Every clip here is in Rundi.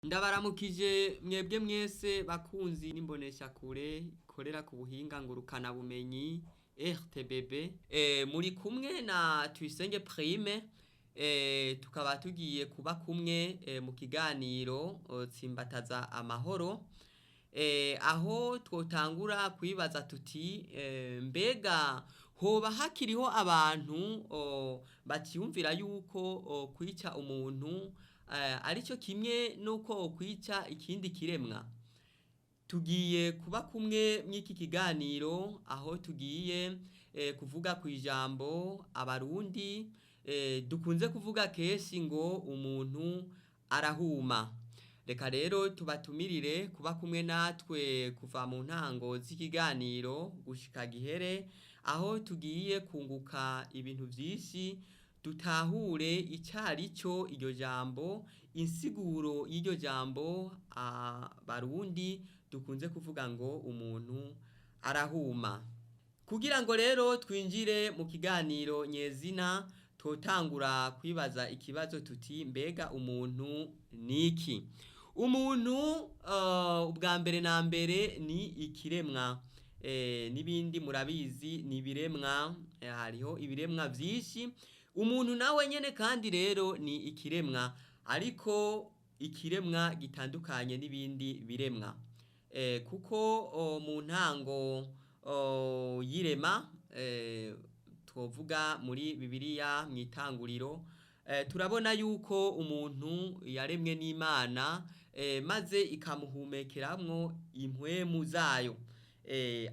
Ndabaramukije mwebwe mwese bakunzi n'imboneshakure ikorera ku buhinga ngurukanabumenyi RTBB, muri kumwe na Tuyisenge Prime, tukaba tugiye kuba kumwe mu kiganiro tsimbataza amahoro, aho twotangura kwibaza tuti mbega hoba hakiriho abantu baciyumvira yuko kwica umuntu arico kimwe nuko wokwica ikindi kiremwa? Tugiye kuba kumwe mw'iki kiganiro aho tugiye kuvuga kw'ijambo abarundi dukunze kuvuga kenshi ngo umuntu arahuma. Reka rero tubatumirire kuba kumwe natwe kuva mu ntango z'ikiganiro gushika gihere, aho tugiye kunguka ibintu vyinshi, dutahure icarico iryo jambo, insiguro y'iryo jambo abarundi dukunze kuvuga ngo umuntu arahuma. Kugira ngo rero twinjire mu kiganiro nyezina, twotangura kwibaza ikibazo tuti mbega umuntu niki? Umuntu ubwa mbere na mbere ni ikiremwa, n'ibindi murabizi ni ibiremwa, hariho ibiremwa vyinshi, umuntu nawe nyene kandi rero ni ikiremwa, ariko ikiremwa gitandukanye n'ibindi biremwa, kuko mu ntango y'irema twovuga muri Bibiliya mw'itanguriro, turabona yuko umuntu yaremwe n'Imana maze ikamuhumekeramwo impwemu zayo,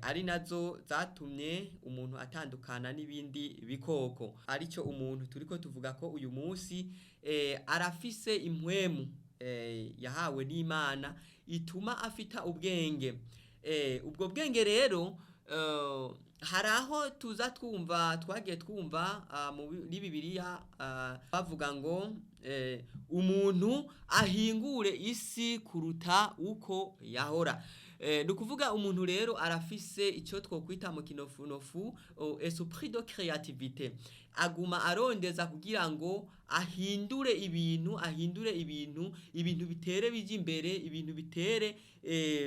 ari nazo zatumye umuntu atandukana n'ibindi bikoko, arico umuntu turiko tuvugako uyu munsi, arafise impwemu yahawe n'Imana ituma afita ubwenge, ubwo bwenge rero hari aho tuza twumva twagiye twumva muri Bibiliya bavuga ngo umuntu ahingure isi kuruta uko yahora. Ni ukuvuga umuntu rero arafise ico twokwita mu kinofunofu esprit de créativité, aguma arondeza kugira ngo ahindure ibintu, ahindure ibintu, ibintu bitere bija imbere, ibintu bitere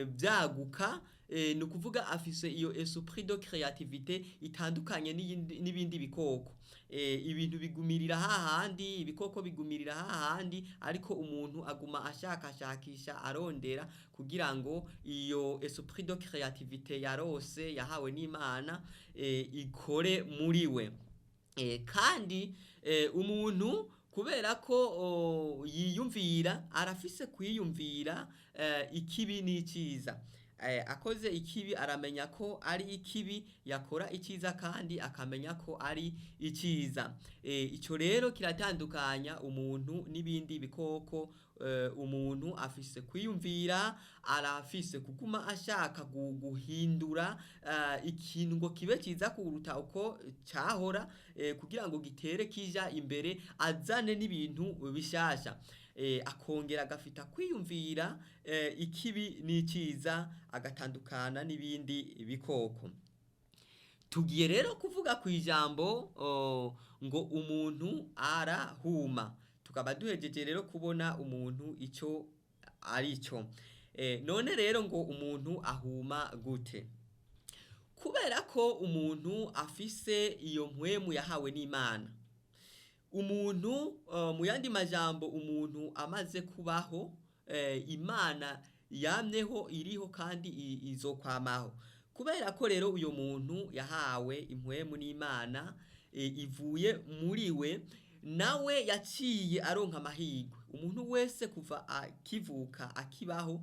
vyaguka, ni ukuvuga afise iyo esprit de créativité itandukanye n'ibindi bikoko. Ibintu bigumirira hahandi, ibikoko bigumirira hahandi, ariko umuntu aguma ashakashakisha arondera kugira ngo iyo esprit de créativité yarose yahawe n'Imana ikore muri we. Kandi umuntu kubera ko yiyumvira, arafise kwiyumvira ikibi n'iciza. Akoze ikibi aramenya ko ari ikibi, yakora iciza kandi akamenya ko ari iciza. Ico rero kiratandukanya umuntu n'ibindi bikoko, umuntu afise kwiyumvira, arafise kuguma ashaka guhindura ikintu ngo kibe ciza kuruta uko cahora, kugira ngo gitere kija imbere, azane n'ibintu bishasha. Akongera agafita kwiyumvira ikibi n'iciza, agatandukana n'ibindi bikoko. Tugiye rero kuvuga kw'ijambo ngo umuntu arahuma, tukaba duhejeje rero kubona umuntu ico arico. None rero ngo umuntu ahuma gute? Kubera ko umuntu afise iyo mpwemu yahawe n'Imana, umuntu mu yandi majambo umuntu amaze kubaho, Imana yamyeho iriho kandi izokwamaho. Kubera ko rero uyo muntu yahawe impwemu n'Imana ivuye muri we, nawe yaciye aronka amahirwe. Umuntu wese kuva akivuka akibaho,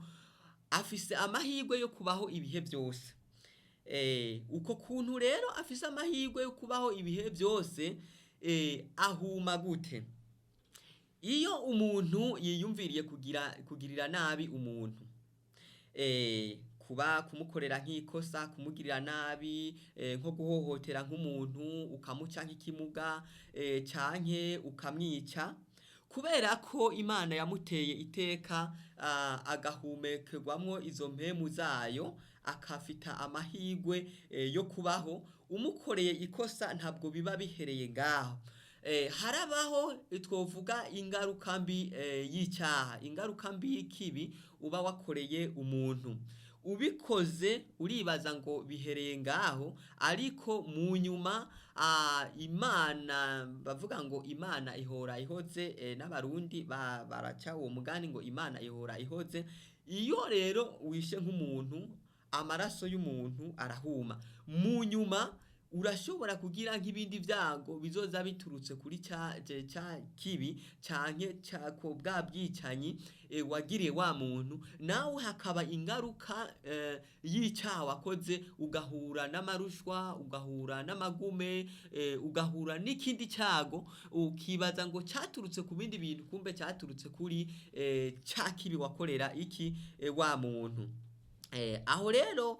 afise amahirwe yo kubaho ibihe vyose. Uko kuntu rero afise amahirwe yo kubaho ibihe vyose, ahuma gute? Iyo umuntu yiyumviriye kugirira nabi umuntu, kuba kumukorera nk'ikosa, kumugirira nabi, nko guhohotera nk'umuntu ukamuca nk'ikimuga, canke ukamwica, kubera ko Imana yamuteye iteka agahumekerwamwo izo mpemu zayo, akafita amahirwe yo kubaho, umukoreye ikosa ntabwo biba bihereye ngaho. Harabaho twovuga ingaruka mbi y'icyaha, ingaruka mbi y'ikibi uba wakoreye umuntu. Ubikoze uribaza ngo bihereye ngaho, ariko mu nyuma Imana, bavuga ngo Imana ihora ihoze, n'Abarundi baraca uwo mugani ngo Imana ihora ihoze. Iyo rero wishe nk'umuntu, amaraso y'umuntu arahuma. Mu nyuma urashobora kugira nk'ibindi vyago bizoza biturutse kuri ca kibi canke bwa bwicanyi wagiriye wa muntu, nawe hakaba ingaruka y'icaha wakoze, ugahura n'amarushwa, ugahura n'amagume, ugahura n'ikindi cago, ukibaza ngo caturutse ku bindi bintu, kumbe caturutse kuri ca kibi wakorera iki wa muntu. Aho rero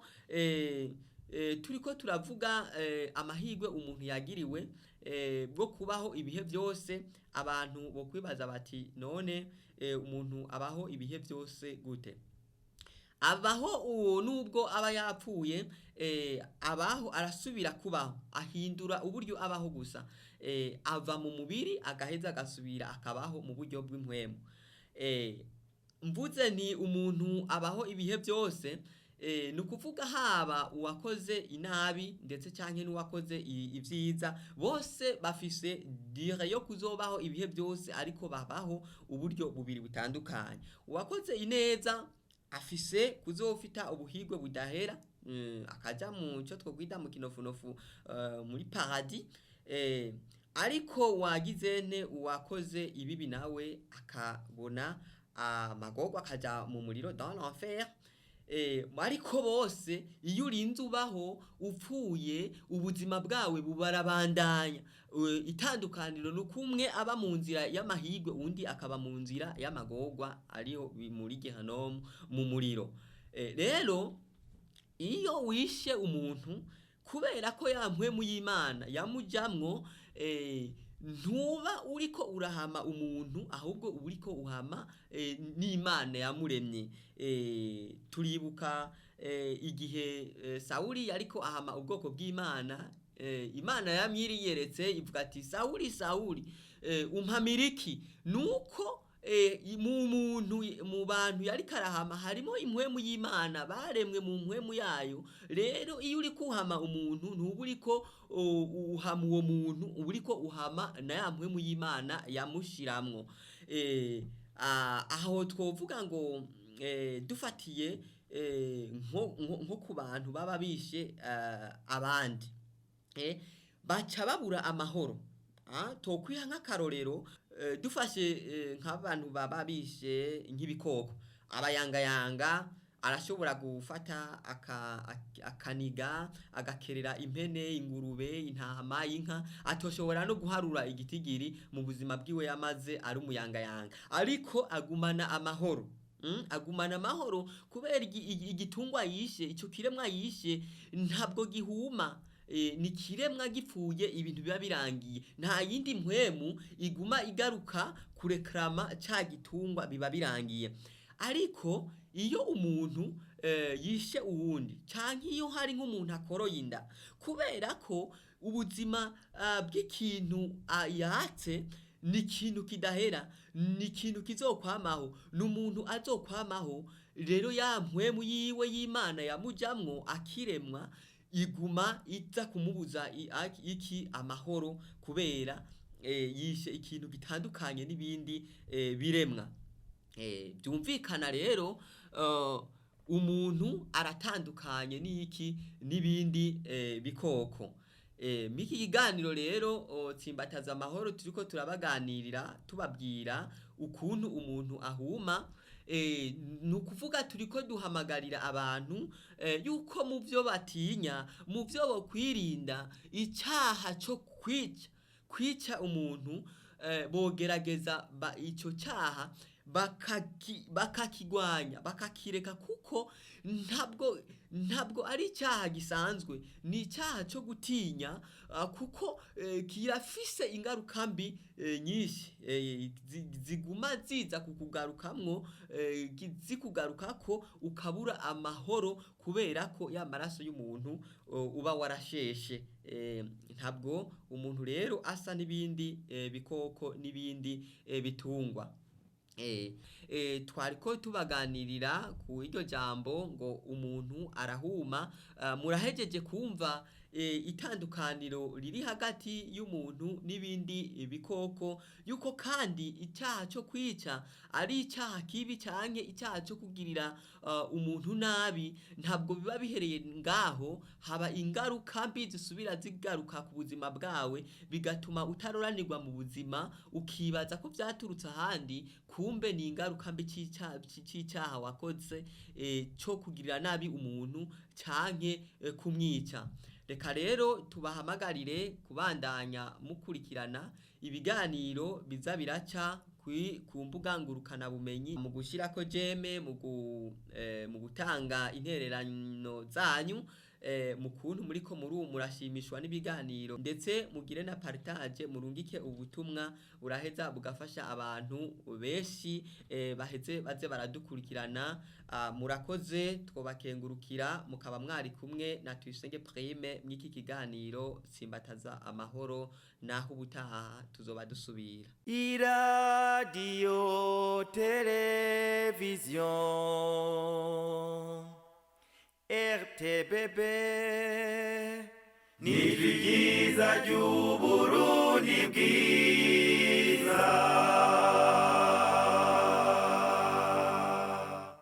turiko turavuga amahirwe umuntu yagiriwe bwo kubaho ibihe vyose, abantu bokwibaza bati none umuntu abaho ibihe vyose gute? Abaho uwo nubwo aba yapfuye, abaho arasubira kubaho, ahindura uburyo abaho gusa, ava mu mubiri agaheza agasubira akabaho mu buryo bw'impwemu. Mvuze nti umuntu abaho ibihe vyose, ni ukuvuga haba uwakoze inabi ndetse canke n'uwakoze ivyiza, bose bafise dire yo kuzobaho ibihe vyose, ariko babaho uburyo bubiri butandukanye. Uwakoze ineza afise kuzofita ubuhirwe budahera, akaja mu co twokwita mu kinofunofu muri paradis, ariko wagizente uwakoze ibibi nawe akabona amagorwa, akaja mu muriro, dans l'enfer. Ariko bose iyo urinze ubaho upfuye, ubuzima bwawe bubarabandanya. Itandukaniro ni uko umwe aba mu nzira y'amahirwe, uwundi akaba mu nzira y'amagorwa, ariho muri gehanomu mu muriro. Rero iyo wishe umuntu, kubera ko ya mpwemu y'Imana yamujamwo, ntuba uriko urahama umuntu, ahubwo uba uriko uhama n'Imana yamuremye. Turibuka igihe Sawuli yariko ahama ubwoko bw'Imana, Imana yamwiyeretse ivuga ati: "Sawuli, Sawuli, umpamira iki?" Nuko mu muntu, mu bantu yariko arahama harimo impwemu y'Imana, baremwe mu mpwemu yayo. Rero iyo uriko uhama umuntu, ntuba uriko uhama uwo muntu, uba uriko uhama na ya mpwemu y'Imana yamushiramwo. Aho twovuga ngo dufatiye nko ku bantu baba bishe abandi, baca babura amahoro. Tokwiha nk'akarorero, dufashe nk'abantu baba bishe nk'ibikoko, abayangayanga arashobora gufata akaniga, agakerera impene, ingurube, intama, inka, atoshobora no guharura igitigiri mu buzima bwiwe yamaze ari umuyangayanga, ariko agumana amahoro. Agumana amahoro kubera igitungwa yishe, ico kiremwa yishe ntabwo gihuma, ni ikiremwa gipfuye ibintu biba birangiye, nta yindi mpwemu iguma igaruka kurekrama ca gitungwa, biba birangiye. Ariko iyo umuntu yishe uwundi, canke iyo hari nk'umuntu akoroye inda, kubera ko ubuzima bw'ikintu yatse ni ikintu kidahera, ni ikintu kizokwamaho, ni umuntu azokwamaho. Rero ya mpwemu yiwe y'Imana yamujamwo akiremwa iguma iza kumubuza iki amahoro, kubera yishe ikintu gitandukanye n'ibindi biremwa. Vyumvikana rero umuntu aratandukanye n'iki n'ibindi bikoko. Mw'iki kiganiro rero tsimbataza amahoro turiko turabaganirira, tubabwira ukuntu umuntu ahuma, ni ukuvuga turiko duhamagarira abantu yuko mu vyo batinya, mu vyo bokwirinda, icaha co kwica umuntu, bogerageza ico caha. Bakakigwanya, bakakireka, kuko ntabwo ari icyaha gisanzwe, ni icyaha cyo gutinya, kuko kirafise ingaruka mbi nyinshi ziguma ziza kukugarukamwo, zikugarukako, ukabura amahoro kubera ko ya maraso y'umuntu uba warasheshe. Ntabwo umuntu rero asa n'ibindi bikoko n'ibindi bitungwa. Twariko tubaganirira ku iryo jambo ngo umuntu arahuma. Murahejeje kumva itandukaniro riri hagati y'umuntu n'ibindi bikoko, yuko kandi icyaha cyo kwica ari icyaha kibi canke icyaha cyo kugirira umuntu nabi. Ntabwo biba bihereye ngaho, haba ingaruka mbi zisubira zigaruka ku buzima bwawe, bigatuma utaroranirwa mu buzima, ukibaza ko vyaturutse ahandi, kumbe ni ingaruka mbi c'icyaha wakoze cyo kugirira nabi umuntu canke kumwica. Reka rero tubahamagarire kubandanya mukurikirana ibiganiro biza biraca ku mbuga ngurukanabumenyi, mu gushirako jeme, mu gutanga intererano zanyu, mu kuntu muriko murashimishwa n'ibiganiro, ndetse mugire na partage, murungike ubutumwa buraheza bugafasha abantu benshi, baheze baze baradukurikirana. Murakoze, twobakengurukira mukaba mwari kumwe na Tuyisenge Prime mw'iki kiganiro Simbataza Amahoro. Naho ubutaha tuzoba dusubira. Iradiyo televiziyo RTBB ni ryiza ry'Uburundi bwiza.